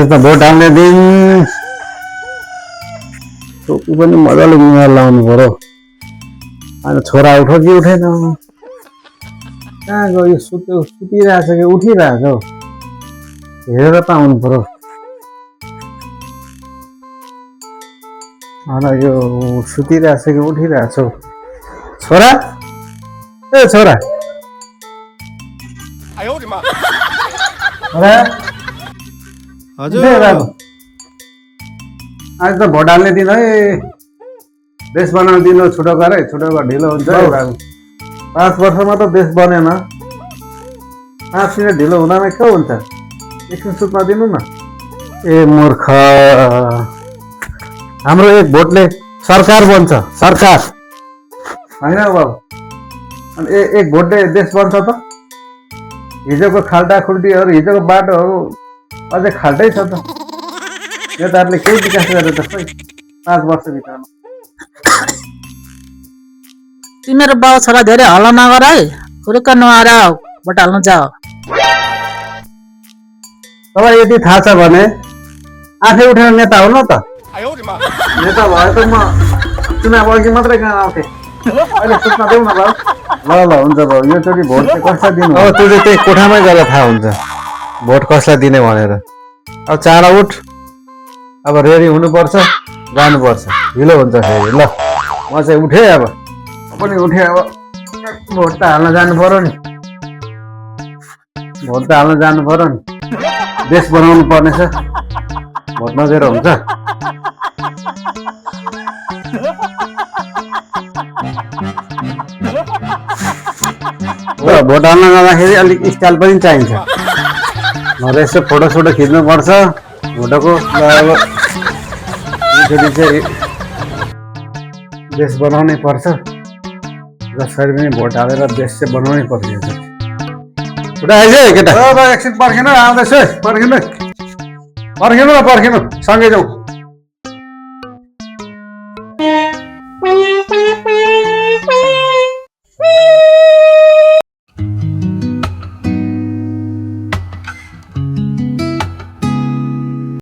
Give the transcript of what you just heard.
आज त भोट हाल्ने दिन टोपी पनि मजाले मिलाएर लाउनु पर्यो। अनि छोरा उठो कि उठेन, कहाँ गयो? सुतिरहेछ कि उठिरहेछ हौ, हेरेर त आउनु पर्यो। यो सुतिरहेछ कि उठिरहेछ हौ? छोरा, ए छोरा, हजुर बाबु आज त भोट हाल्ने दिन है, देश बनाउने दिन हो। छुटो गर है, छुटो गर, ढिलो हुन्छ है बाबु। 5 वर्षमा त देश बनेन, 5 मिनट ढिलो हुँदामा के हुन्छ? एकछिन सुत्न दिनु न। ए मूर्ख, हाम्रो एक भोटले सरकार बन्छ, सरकार होइन बाबु। अनि एक भोटले देश बन्छ त? हिजोको खाल्टा खुल्टीहरू, हिजोको बाटोहरू अझै खाल्टै छ त। नेताहरूले केही विकास गरेर त खै 5 वर्षभित्रमा। तिमीहरू बाउ छोरा धेरै हल्ला नगर है, फुरुक्क नआएर भोट हाल्न जाऊ। तपाईँ यति थाहा छ भने आफै उठेर नेता हुनु त। नेता भए त म चुनाव अघि मात्रै कहाँ आउँथेँ। अहिले सुत्न देऊ न बाबु। ल ल हुन्छ बाबु, योचोटि भोट चाहिँ कसलाई दिनु? अब त्यो चाहिँ त्यही कोठामै गएर थाहा हुन्छ भोट कसलाई दिने भनेर। अब चाँडो उठ, अब रेडी हुनुपर्छ, जानुपर्छ, ढिलो हुन्छ फेरि। ल म चाहिँ उठेँ, अब पनि उठेँ। अब भोट त हाल्न जानु पर्यो नि, भोट त हाल्न जानु पर्यो नि। देश बनाउनु पर्नेछ, भोट नदिएर हुन्छ? भोट हाल्न जाँदाखेरि अलिक स्टाइल पनि चाहिन्छ। नभए यसो फोटोसोटो खिच्नुपर्छ भोटको। अब यसरी चाहिँ देश बनाउनै पर्छ, जसरी पनि भोट हालेर देश चाहिँ बनाउनै पर्छ। उठा आइज है केटा, एकछिन पर्खिनु, आउँदैछु है, पर्खिनु पर्खिनु सँगै जाउँ।